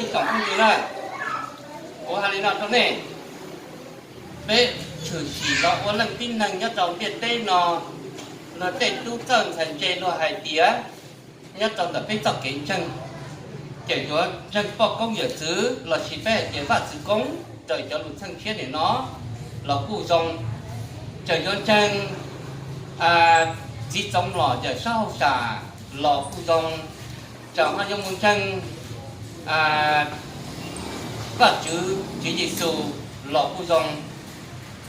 Tsoom phooj ywg na, kuv hais li no rau nej, peb tshwm sim los ua leej tib neeg nyob rau ntiaj teb no, luag tej tub txawj ntxhais ntse luag hais tias nyob rau ntawm peb txoj kev ntseeg, ces yuav ntseeg poj koob yawm txwv lossis peb hais tias vaj txwv koob raws cov lus txheej tshiab nim no los kuj zoo, tseem yuav ntseeg txiv txoov los yawm sab hauj sam los kuj zoo, tseem ho yuav mus ntseeg Vajtswv Tswv Yexus los kuj zoo,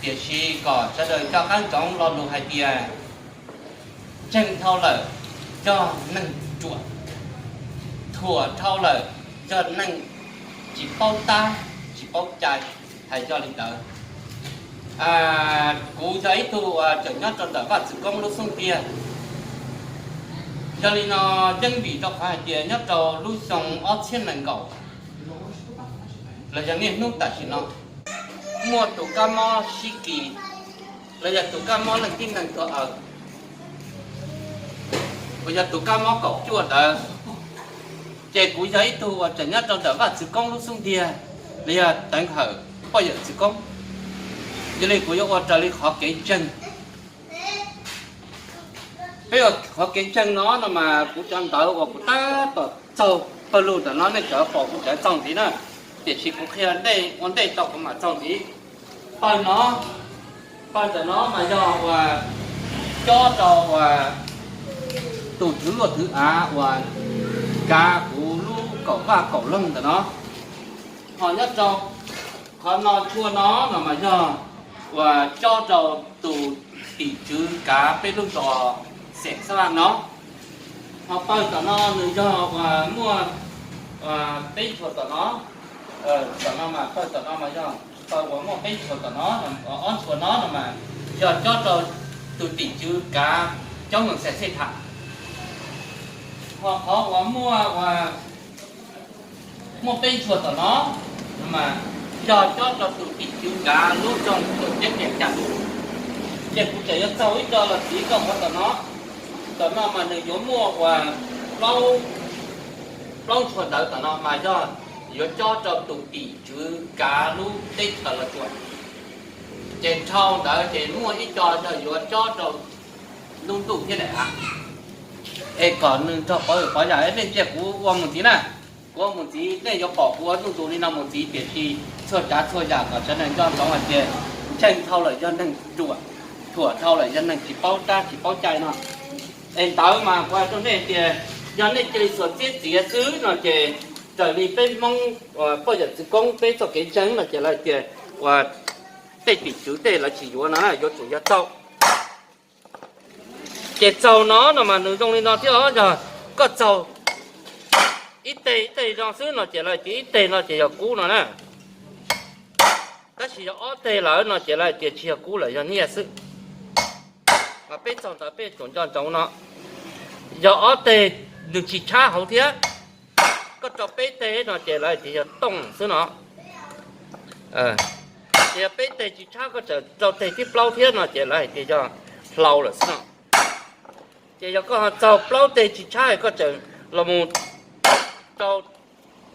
tiam sis kom sawv daws nco qab ntsoov lo lus hais tias ntseeg dhau lawm yog neeg ruam, thuam dhau lawm yog neeg tsis paub tab tsis paub cai, hais yog li ntawd. Kuv yog ib tug tseem nyob rau ntawm vaj txwv koob lub xub ntiag. Yog li no, yeeb vim rau qhov hais tias nyob rau lub xyoo ob txhiab nees nkaum los yog niaj hnub tam sim no, muaj tus kab mob sib kis los yog tus kab mob leej tib neeg tuag aws, uas yog tus kab mob kaum cuaj ntawd, ces kuv yog ib tug uas tseem nyob rau ntawm vaj txwv koob lub xub ntiag los yog teev hawm poj yawm txwv koob. Yog li kuv yuav ua raws li qhov kev ntseeg. Peb ua qhov kev ntseeg no no mas kuv cov ntawv uas kuv tab tom txaug pawg lug ntawm no nej cov pom kuv tseem txaug ntxiv na, tiam sis kuv qhia ua ntej tau kuv mam txaug ntxiv. Pawg no, pawg ntawm no mas yog uas cob rau uas tus thwv luaj thwv av uas kav kuv lub kaum vaj kaum loog ntawm no. Ho nyob rau qhov no tshua no no mas yog uas cob rau tus tim tswv kav peb lub zos xeem Xab Laj no. Ho pawg tom no nws yog uas muaj peb tshua tom no. Tom no mas pawg tom no mas yog pawg uas muaj peb tshua tom no, ob tshua no no mas yog cob rau tus tim tswv kav coob moos xas xej tham. Ho qhov uas muaj uas muaj peb tshua tom no mas yog cob rau tus tim tswv kav lub zos Tuam Ceeb Tiam Cam. Ces kuv tseem yuav txaug ib co los txiv koj qhov tom no. Tom no mas nws yuav muaj uas plaub tshua ntawv tom no mas yog yuav cob rau tus tim tswv kav lub teb chaws Los Tsuas. Ces dhau ntawd ces muaj ib co yog yuav cob rau lub ntuj thiab daim av. Es kom nws nrog pov pov yam nej ntsia kuv ua mus ntxiv na. Kuv ua mus ntxiv nej yuav pom kuv ua zuj zus li no mus ntxiv tiam sis txhua tsav txhua yam kom sawv daws nco ntsoov hais tias ntseeg dhau lawm yog neeg ruam, thuam dhau lawm yog neeg tsis paub tab tsis paub cai no. Es ntawd mas kuv hais rau nej tias yog nej cia li xuas txiab txiav xwb no ces raws li peb Hmoob poj yawm txwv koob peb txoj kev ntseeg no ces lawv tias uas tej tim tswv tej lawv tsis yuav no yuav tsum yog txaug. Ces txaug no no mas nws zoo li no thiab os, yog koj txaug ib teg ib teg zoo xwb no ces lawv tias ib teg no ces yog kub no na. Tab sis yog ob teg lawm no ces lawv tias tsis yog kub lawm yog nyiaj xwb. Mas peb txaug ntawd peb tsum nco ntsoov no, yog ob teg nws tsis tshab hauv thiab, koj rau peb teg no ces lawv hais tias yog tooj xwb no. Ces yog peb teg tsis tshab koj tseem rau teg thib plaub thiab no ces lawv hais tias yog hlau lawm xwb no. Ces yog koj ho txaug plaub teg tsis tshab koj tseem los mus rau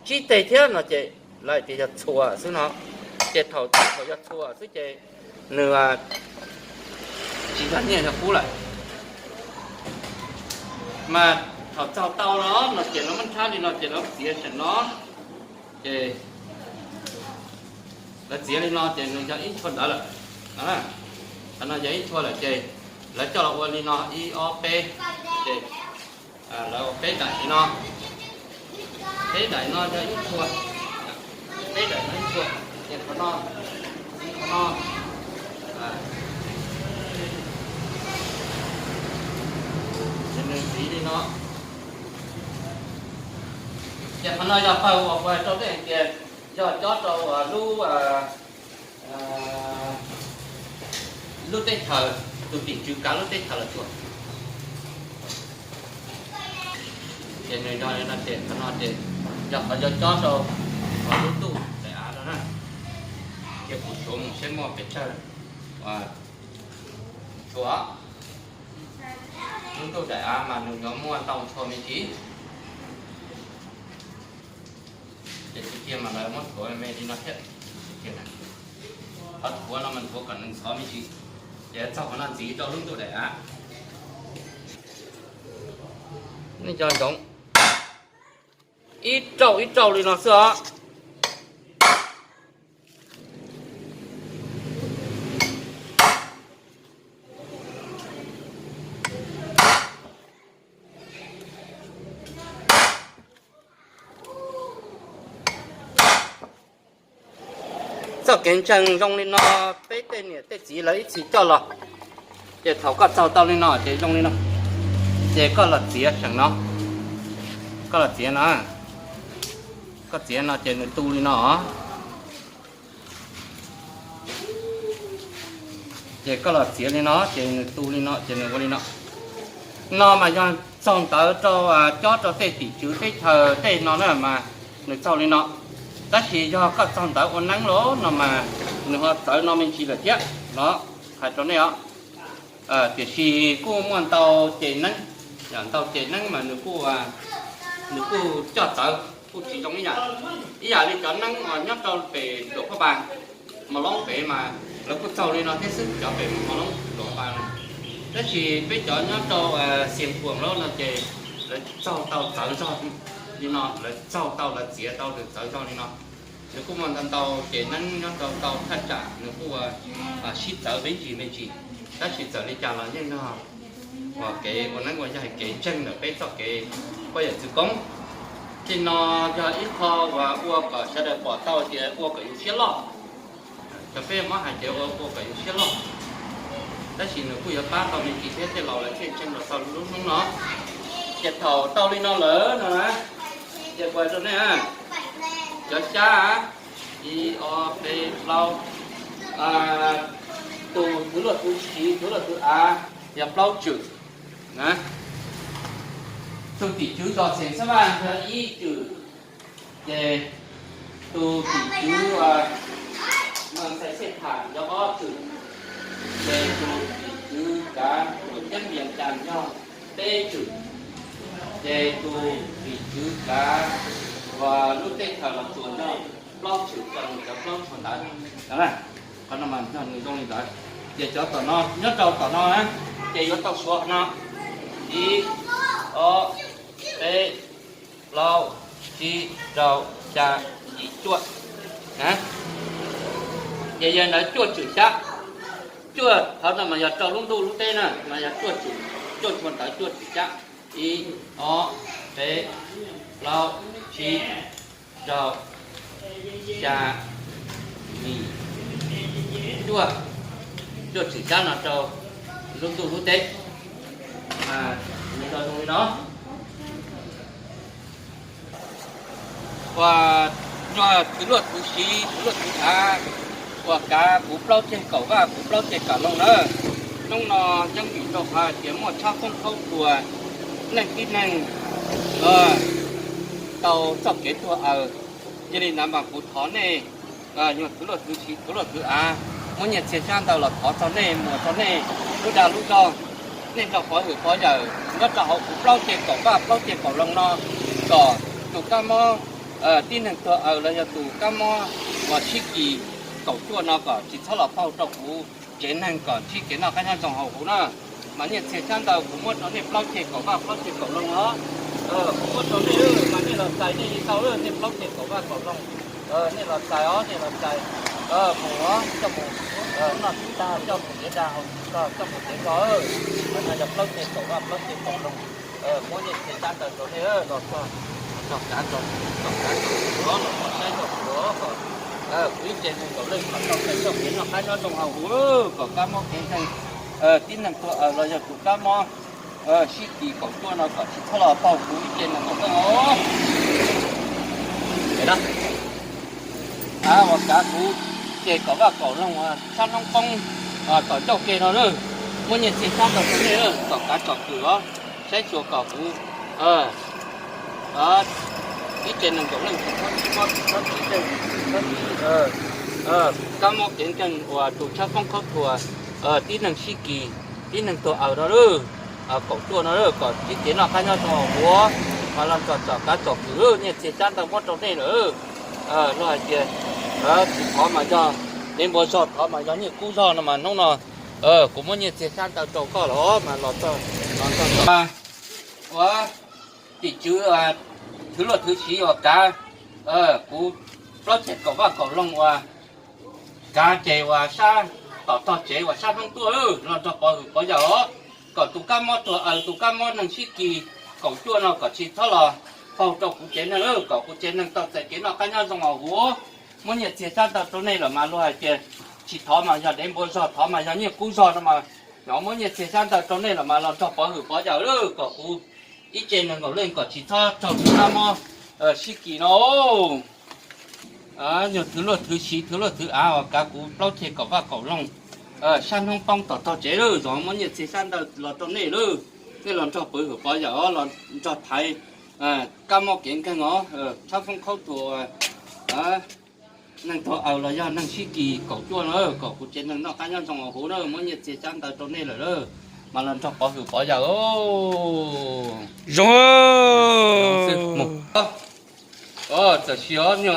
tsib teg thiab no ces lawv hais tias yog txhua xwb no. Ces thaum thaum yog txhua xwb ces nws tsis yog nyiaj yog kub lawm. Mas thaum txaug tau no no ces lawv muab nrhab li no ces lawv txiav seem no. Ces lawv txiav li no ces nws yog ib tshua ntawd lawm. Qhov no yog ib tshua lawm ces lawv coj los ua li no ib ob peb, ces lawv ua peb daim li no. Peb daim no yog ib tshua, peb daim no ib tshua, ces qhov no, qhov no ces nws txiv li no. Ces qhov no yog pawg uas kuv hais rau nej hais tias yog cob rau lub, lub teb chaws, tus tim tswv kav lub teb chaws Los Tsuas. Ces nws yog li no ces qhov no ces yog qhov yuav cob rau lub ntuj daim av no na. Ces kuv xyuas mus seb muaj pes tsawg tshua. Lub ntuj daim av mas nws yuav muaj ntau tshua me ntsis. Ces Mas lawv muab thuav me li no thiab. Qhov thuav no mas thuav kom nws ntxhov me ntsis, ces txog qhov no ntxiv rau lub ntuj daim av. Nej cov ntsoov, ib rauj ib rauj li no xwb os. Txoj kev ntseeg zoo li no, peb tej niam tej txiv lawv ib txhis coj los, ces thaum koj txaug tau li no ces zoo li no, ces koj los txiav seem no, koj los txiav no, koj txiav no ces nws tu li no. Ces koj los txiav li no ces nws tu li no ces nws ua li no. No mas yog txaug ntawv rau, cob rau tej tim tswv teb chaws tej no na mas nws txaug li no. Tab sis yog koj txaug ntawv ua neeb los no mas nws ho txawv no me ntsis lawm thiab no, hais rau nej os. Tiam sis kuj muaj ntau ces neeb, yam ntau ces neeb mas nws kuj, nws kuj coj txawv kuj tsis zoo ib yam. Ib yam li cov neeb uas nyob rau pem Luam Phaj Npas, Mos Loob pem mas lawv kuj txaug li no thiab xwb, cov pem Mos Loob Luam Phaj Npas. Tab sis peb cov nyob rau Xias Khuam lawm no ces lawv txaug tau txawv zog li no, lawv txaug tau lawv txiav tau nws txawv zog li no. Nws kuj muaj ntau ntau ces neeb nyob rau ntau thaj tsam nws kuj sib txawv me ntsis me ntsis, tab sis txawm li cas los yeej yog uas kev ua neeb uas yog kev ntseeg ntawm peb txoj kev poj yawm txwv koob. Tej no yog ib qho uas ua kom sawv daws pom tau tias ua kom yus siab loj. Cov peb muab hais tias ua ua kom yus siab loj, tab sis nws kuj yuav pab tau me ntsis thiab tej laus lawv thiaj ntseeg los txog lub hnub no. Ces thaum tau li no lawm no na, ces kuv hais rau nej, cov xyab, ib ob peb plaub, tus thwv luaj thwv siv thwv luaj thwv av yog plaub tswm na. Tus tim tswv zos Xeem Xab Vaj yog ib tswm, ces tus tim tswv Mas Xais Xej Tham yog ob tswm, ces tus tim tswv kav Tuam Ceeb Vias Cas yog peb tswm, ces tus tim tswv kav uas lub teb chaws Los Tsuas yog plaub tswm, cov plaub tshuav ntawd. Qhov no mas yog nws zoo li ntawd, ces cov tom no nyob rau tom no na, ces yuav tau suav no, ib, ob, peb, plaub, tsib, rau, xya, yim, cuaj. Ces yog ntawd cuaj tswm xyab, cuaj qhov no mas yog rau lub ntuj lub teb na mas yog cuaj tswm, cuaj tshuav ntawd cuaj tswm xyab, ib, ob, peb, plaub, tsib, rau, xya, yim, cuaj, cuaj tswm xyab no rau lub ntuj lub teb. Nws zoo li no. Uas yog thwv luaj thwv siv thwv luaj thwv av uas kav kuv plaub ceg kaum vaj kuv plaub ceg kaum loog na. Hnub no yeej vim rau qhov tias muaj tshab koob khaub thuas, neej tib neeg tau txoj kev tuag aws, yog li ntawd mas kuv thov nej, yog thwv luaj thwv siv thwv luaj thwv av, muab nyiaj txiag xyab ntawv los thov txog nej, muas txog nej lub dag lub zog, nej rau pov hwm pov yawm nyob rau hauv kuv plaub ceg kaum vaj plaub ceg kaum loog no, kom tus kab mob tib neeg tuag aws los yog tus kab mob uas sib kis kaum cuaj no kom tsis txhob los paug rau kuv tsev neeg kom ntsib kev noj qab nyob zoo hauv huv na. Mas nyiaj txiag xyab ntawv kuv muab rau nej plaub ceg kaum vaj plaub ceg kaum loog os. Kuv muab rau nej, mas nej los txais nej li tau, nej plaub ceg kaum vaj kaum loog, nej los txais os, nej los txais mus os, coj mus noj tag coj mus cev dag haus tag coj mus cev zog. Qhov no yog plaub ceg kaum vaj plaub ceg kaum loog. Muab nyiaj txiag xyab ntawv rau nej los txog, txog kav txog, txog kav txog kuv los txog saib txog kuv los kom kuv ib tsev neeg nkaus leej kom tau txais txoj kev noj qab nyob zoo hauv huv, kom kab mob kev ntseeg, tib neeg tuag aws los yog tus kab mob sib kis kaum cuaj no kom tsis txhob los paug kuv ib tsev neeg nkaus leej os. Av uas kav kuv ceg kaum vaj kaum loog uas tshab noob poob tom ncauj ke no na, muab nyiaj txiag xyab ntawv rau nej kom kav tsom kwm os, saib xyuas kom kuv ib tsev neeg nkaus leej tsis txhob sib mob tsis txhob tsis txeej tsis txhob tsis kab mob kev ntseeg uas tus tshab koob khaub thuas, tib neeg sib kis, tib neeg tuag aws no lawm, kaum cuaj no lawm kom tsis kev noj qab nyob zoo hauv huv, mas los txog txom kav txom kwm nyiaj txiag xyab ntawv muab rau nej lawm. Luag hais tias tsis thov mas yog dev npua zog, thov mas yog nyiaj kub zog no mas hnub no kuv muab nyiaj txiag xyab ntawv rau koj los mas los txog ua tim tswv thwv luag thwv siv uas kav kuv plaub txhais kaum vaj kaum loog uas kav ces uas sab tom tog tsev uas sab hnub tuaj los nrog pov hwm pov yawm os, kom tus kab mob tuag aws, tus kab mob neeg sib kis kaum cuaj no kom tsis txhob los paug rau kuv tsev neeg, kom kuv tsev neeg tau txais kev noj qab nyob zoo os huv. Muab nyiaj txiag xyab ntawv rau nej los mas luag hais tias tsis thov mas yog dev npua zog, thov mas yog nyiaj kub zog no mas, nov muab nyiaj txiag xyab ntawv rau nej los mas los nrog pov hwm pov yawm kom kuv ib tse neeg nkaum leej kom tsis txhob raug tus kab mob sib kis no. Yog thwv luag thwv siv, thwv luag thwv av uas kav kuv plaub txhais kaum vaj kaum loog sab hnub poob tom tog tsev lawm, zov muab nyiaj txiag xyab ntawv los rau nej lawm, nej los nrog pov hwm pov yawm os, los nrog thaiv kab mob kev nkeeg os, tshab foob khaub thuas, neeg tuag aws los yog neeg sib kis kaum cuaj no, kom kuv tsev neeg noj qab nyob zoo os huv na, muab nyiaj txiag xyab ntawv rau nej lawm lawm, mas los nrog pov hwm pov yawm. Zoo, txawm sis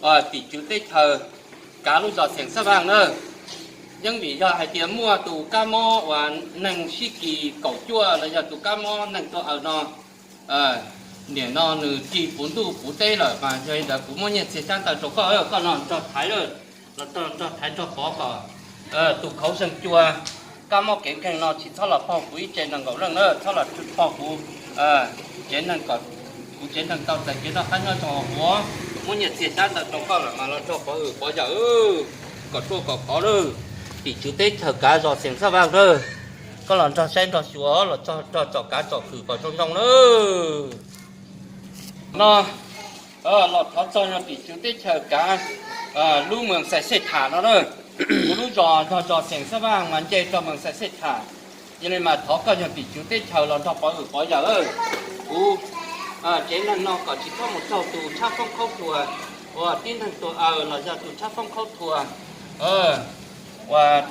os, tim tswv teb chaws kav lub zos Xeem Xab Vaaj na, yeej vim yog hais tias muaj tus kab mob uas neeg sib kis kaum cuaj los yog tus kab mob neeg tuag aws no, nim no nws ris puv ntuj puv teb lawm mas yog li ntawd kuv muab nyiaj txiag xyab ntawv rau koj, koj los nrog thaiv lawm, los nrog thaiv nrog pov kom tus khaub zeeg cua kab mob kev nkeeg no tsis txhob los paug kuv ib tse neeg nkaum leej na, txhob los paug kuv tsev neeg kom kuv tsev neeg tau txais kev noj qab nyob zoo os huv. Muab nyiaj txiag xyab ntawv rau koj lawm mas los nrog pov hwm pov yawm kom ruaj kom khov lawm. Tim tswv teb chaws kav zos Xeem Xab Vaaj lawm, koj los nrog saib nrog xyuas, los nrog tsom kav tsom hwm kom zoo zoo lawm. No los thov txog yog tim tswv teb chaws kav lub moos Xais Xej Tham no na. Kuv lub zos yog zos Xeem Xab Vaaj mas nce rau moos Xais Xej Tham. Yog li mas thov koj yog tim tswv teb chaws los nrog pov hwm pov yawm, kuv tsev neeg no kom tsis txhob mus raug tus tshab foob khaub thuas uas tib neeg tuag aws los yog tus tshab foob khaub thuas uas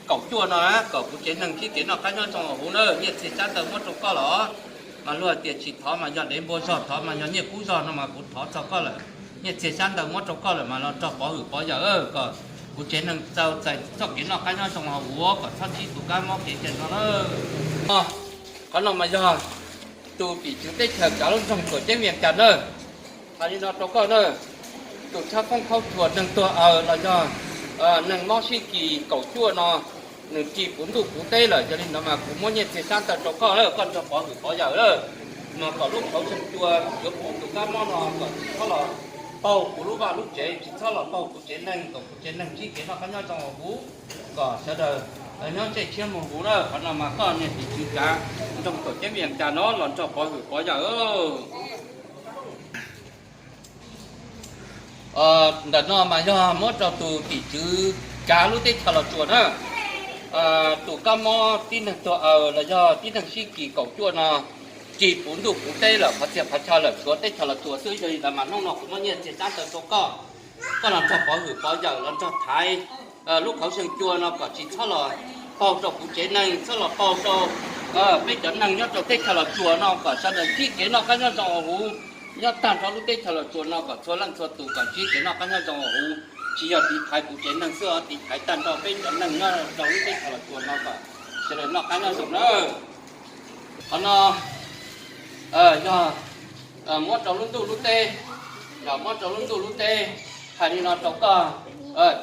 kaum cuaj no, kom kuv tsev neeg sib kev noj qab nyob zoo os huv na. Nyiaj txiag xyab ntawv muab rau koj los mas luag tias tsis thov mas yog dev npua zog, thov mas yog nyiaj kub zog no mas kuv thov txog koj lawm. Nyiaj txiag xyab ntawv muab rau koj lawm mas los nrog pov hwm pov yawm kom kuv tsev neeg tau txais txoj kev noj qab nyob zoo os huv, kom txhob ntsib tus kab mob kev nkeeg no lawm. Qhov no mas yog tus tim tswv teb chaws kav lub nroog Tuam Ceeb Vias Cas na. Hais li no rau koj na, tus tshab foob khaub thuas neeg tuag aws los yog neeg mob sib kis kaum cuaj no, nws ris puv ntuj puv teb lawm, yog li ntawd mas kuv muab nyiaj txiag xyab ntawv rau koj lawm, koj nrog pov hwm pov yawm lawm, mas kom lub qhauv xeeg cua yuav pum tus kab mob no kom tsis txhob los paug kuv lub vaj lub tsev, tsis txhob los paug kuv tsev neeg, kom kuv tsev neeg ntsib kev noj qab nyob zoo huv, kom sawv daws nyob ntsej siab muag huv na. Qhov no mas koj niag tim tswv kav nroog Tuam Ceeb Vias Cas no los nrog pov hwm pov yawm. Ntawm no mas yog muab rau tus tim tswv kav lub teb chaws Los Tsuas na. Tus kab mob tib neeg tuag aws los yog tib neeg sib kis kaum cuaj no ris puv ntuj puv teb lawm, qhov txhia qhov chaw lawm tshuav teb chaws Los Tsuas xwb, yog li ntawd mas hnub no kuv muab nyiaj txiag xyab ntawv rau koj, koj los nrog pov hwm pov yawm, los nrog thaiv lub qhauv xeeg cua no kom tsis txhob los paug rau kuv tsev neeg, txhob los paug rau peb cov neeg nyob rau teb chaws Los Tsuas no kom sawv daws ntsib kev noj qab nyob zoo huv. Nyob tag nrho lub teb chaws Los Tsuas no kom txhua leej txhua tus kom ntsib kev noj qab nyob zoo huv, tsis yog tiv thaiv kuv tsev neeg xwb os, tiv thaiv tag nrho peb cov neeg nyob rau lub teb chaws Los Tsuas no kom sawv daws noj qab nyob zoo na. Qhov no yog muab rau lub ntuj lub teb, yog muab rau lub ntuj lub teb. Hais li no rau koj,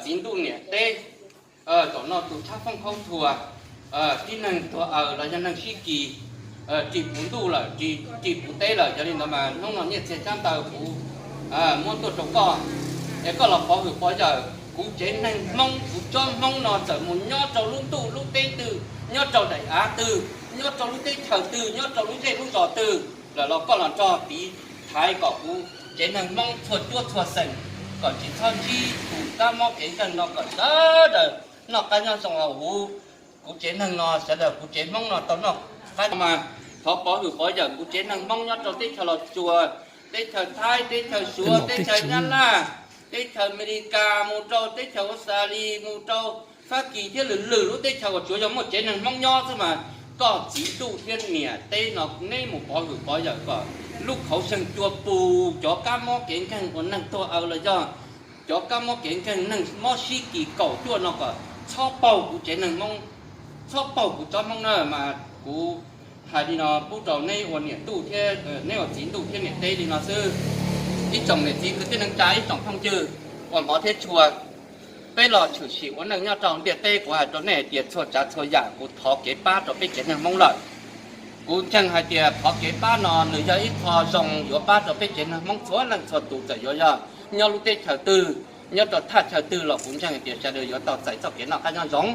txiv ntuj niam teb, zaum no tus tshab foob khaub thuas, tib neeg tuag aws los yog neeg sib kis, ris puv ntuj lawm, ris puv teb lawm, yog li ntawd mas hnub no nyiaj txiag xyab ntawv kuv muab tuaj rau koj, es koj los pov hwm pov yawm. Kuv tsev neeg Hmoob, kuv tsob Hmoob no txawm mus nyob rau lub ntuj lub teb twg, nyob rau daim av twg, nyob rau lub teb chaws twg, nyob rau lub zej lub zos twg lawm los koj los nrog tiv thaiv kom kuv tsev neeg Hmoob txhua cuab txhua xeem kom tsis txhob ntsib tus kab mob kev nkeeg no, kom sawv daws noj qab nyob zoo huv. Kuv tsev neeg no, sawv daws kuv tsev Hmoob no tau noj qab mas thov pov hwm pov yawm kuv tsev neeg Hmoob nyob rau teb chaws Los Tsuas, teb chaws Thaib, teb chaws Suav, teb chaws Nyab Laj, teb chaws Amelikas, mus rau teb chaws Australia, mus rau Fab Kis thiab lwm lwm lub teb chaws uas tsuav yog muaj tsev neeg Hmoob nyob xwb mas koj txiv ntuj thiab niam teb no neb mus pov hwm pov yawm kom lub khauv seeg cua pus cov kab mob kev nkeeg ua neeg tuag aw los yog cov kab mob kev nkeeg neeg mob sib kis kaum cuaj no kom txhob paug kuv tsev neeg Hmoob, txhob paug kuv tsob Hmoob na. Mas kuv hais li no pub rau neb ua niam ntuj thiab neb ua txiv ntuj thiab niam teb li no xwb. Ib tsoom niam txiv kwv tij neej tsa, ib tsoom phooj ywg uas hmov thiab tshua, peb los tshwm sim ua neej nyob rau ntiaj teb, kuv hais rau nej hais tias txhua tsav txhua yam kuv thov kev pab rau peb tsev neeg Hmoob lawm. Kuv ntseeg hais tias thov kev pab no nws yog ib qho zoo yuav pab rau peb tsev neeg Hmoob txhua leej txhua tus, txawm yuav yog nyob lub teb chaws twg, nyob rau thaj chaw twg los kuv ntseeg hais tias sawv daws yuav tau txais txoj kev noj qab nyob zoo.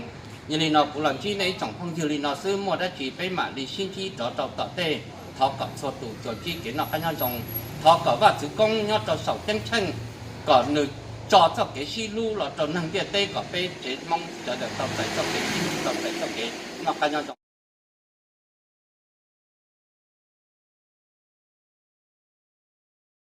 Yog li no kuv los ntsib nej ib tsoom phooj ywg li no xwb, muaj dab tsi peb mam li sib ntsib rov rau tom tej. Thov kom txhua tus tsuas ntsib kev noj qab nyob zoo, thov kom Vaj Tswv Koob nyob rau saum ceeb tsheej kom nws tso txoj kev sib hlub los rau neeg ntiaj teb kom peb tsev Hmoob sawv daws tau txais txoj kev sib hlub, tau txais txoj kev noj qab nyob zoo.